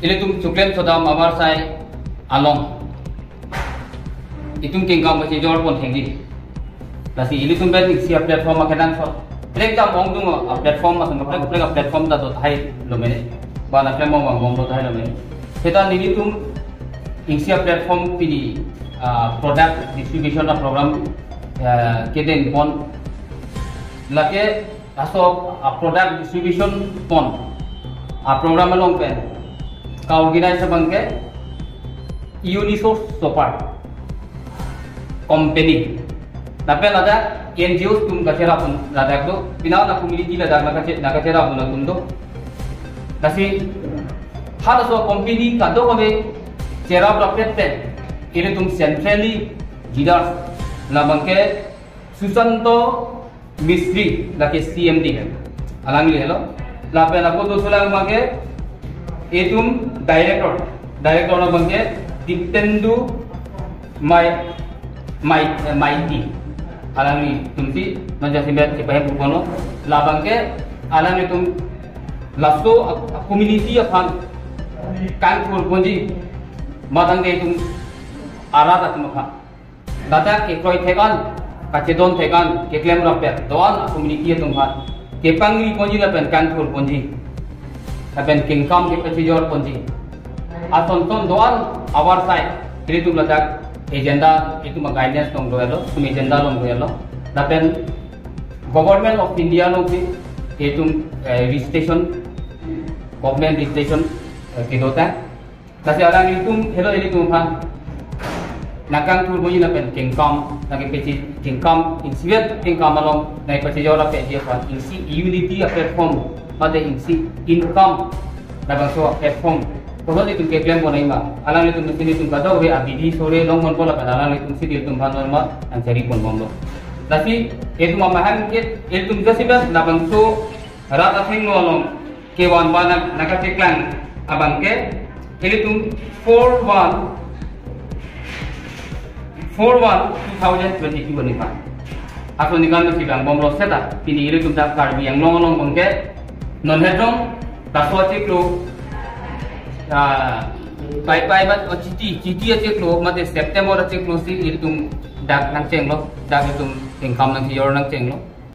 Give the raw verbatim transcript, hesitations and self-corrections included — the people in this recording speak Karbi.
ilitum choklem chodam avarsai along itum kengkam kachejor pon thengji. Lasi ilitum pen isi a-platform akenangsot. Prek dam ongdung a-platform, ason kaprek kaprek a-platform ta dothai lo mene. Ba laklem ong vangbom dothai lo mene. Seta nelitum isi a-platform pini, ah, product distribution a-program, ah, kedeng pon. Lake laso a-product distribution pon a-program along pen ka-organize abangke Unisource Super Company. Lapen ladak N G Os atum kacherap pon ladak do. Pina la community ladak nangkache-, nangkacherap pon atum do. Lasi halaso company kadokave cherap rapet pen ilitum centrally leaders, labangke Susanto Mistry, lake C M D, alangli helo. Lapen ako dosulang abangke itum director, director abangke Diptendu Mai, Mai, eh, Maiti. Alanglitumsi non jasemet chepahem pukono. Labangke alanglitum laso a-, a-community aphan kangthur ponji, matangte itum arat atum aphan ladak kekroi thek-an, kachedon thek-an, keklem rapet do-an a-community atum aphan kepangri ponji lapen kangthur ponji, lapen kengkam kepachejor ponji. Asonson do-an avarsai ilitum ladak agenda, itum a-guidance along do-etlo, itum agenda along do-etlo. Lapen Government of India alongsi itum, eh, registration, government registration, eh, kedotang. Lasi alanglitum helo ilitum aphan nangkangthur ponji lapen kengkam, nangkepache kengkam, insivet kengkam along nangpachejor rapetji aphan isi unity a-platform, mate isi income labangso a-platform koson itum keklem pon nangma. Alanglitum si nelitum kadokave abidi sore long ponpo lapen alanglitumsi nelitum aphan nangma nangchari ponbomlo. Lasi itum amahang ke itum jasemet labangso rat athengno along kevan ba nang-, nangkacheklang abangke ilitum four one, four one two thousand twenty-two aningkan. Aso aningkan si vangbomlo seta pini ilitum dak Karbi Anglong along abangke non hedrong laso achiklo, ah, Paipai mat, oh, Chiti, Chiti achiklo mate September achiklo si ilitum dak nangchenglo, dak itum kengkam nangchejor nangchenglo.